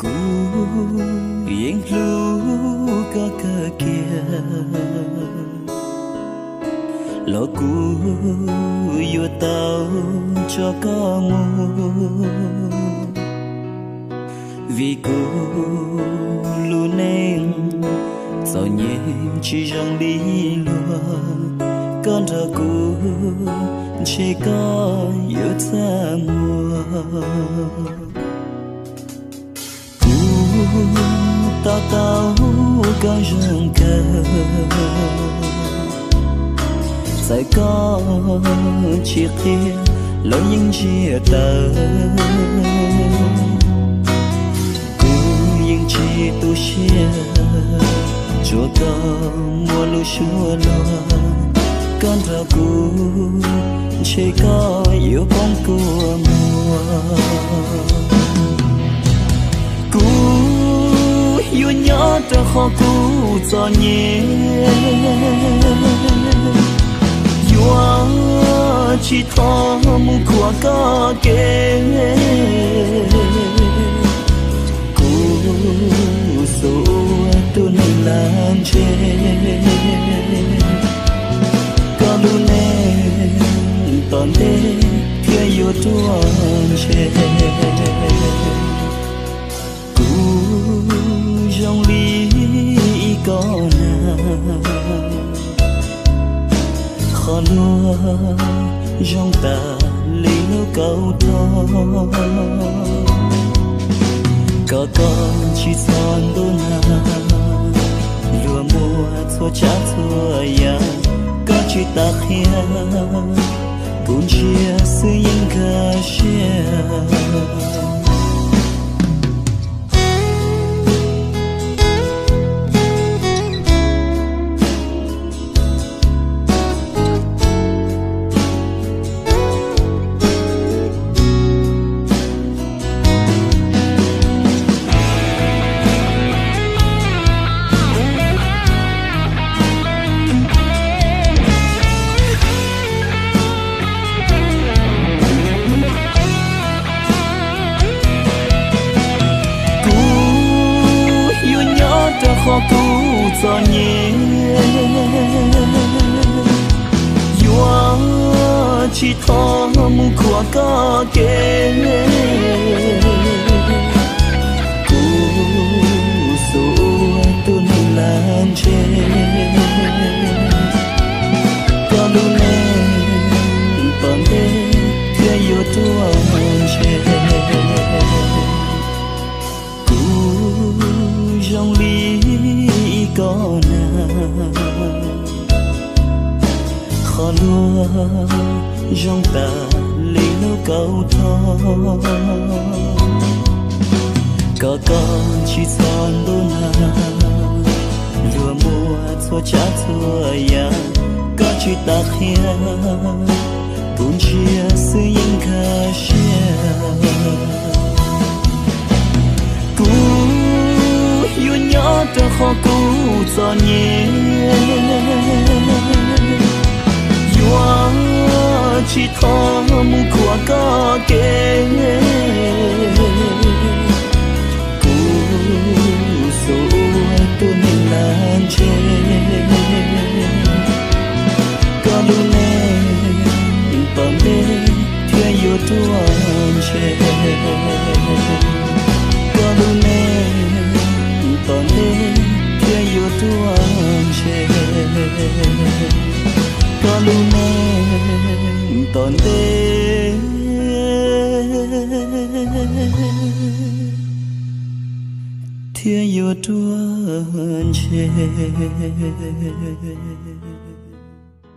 Kuv yeej hlub koj kawg kiag, los kuv yuav tau tso koj mus, vim kuv lub neej txom nyem tsis zoo li luag. Koj nrog kuv ntshe koj yuav txaj muag. Kuv to taub koj zoo kawg, txawm koj tsis qhia los yeej ntsiag tawv. Kuv yeej tsis tu siab, tsuas koj muaj lub suab luag. Koj nrog kuv ntshe koj yuav poob kua muag. Kuv yuav nyob rau qhov kuv txom nyem, yuav tsis tho mus khuam koj kev. Kuv xub ua tus neeg lam ntseg, koj lub neej tom ntej thiaj yuav ruaj ntseg. Kuv zoo li ib kob nag, qhov luag zoo tas li lub kaum rog. Kom koj tsis txhob ntuj nag, luag muaj txhua tsav txhua yam, koj tsis tas qhia, kuv ntsia xwb yeej nkag siab. Kuv yuav nyob rau qhov kuv txom nyem, yuav tsis tho mus khuam koj kev. Kuv xub ua tus neeg lam ntseg, koj lub neej tom ntej thiaj yuav ruaj ntseg. Kuv zoo li ib kob nag, qhov luag zoo tas li lub kaum rog. Kom koj tsis txhob ntuj nag, luag muaj txhua tsav txhua yam, koj tsis tas qhia, kuv ntsia xwb yeej nkag siab. Kuv yuav nyob rau qhov kuv txom nyem, yuav tsis tho mus khuam koj kev. Kuv xub ua tus neeg lam ntseg, koj lub neej tom ntej thiaj yuav ruaj ntseg. Koj lub neej tom ntej thiaj yuav ruaj ntseg. Koj lub neej tom ntej thiaj yuav ruaj ntseg.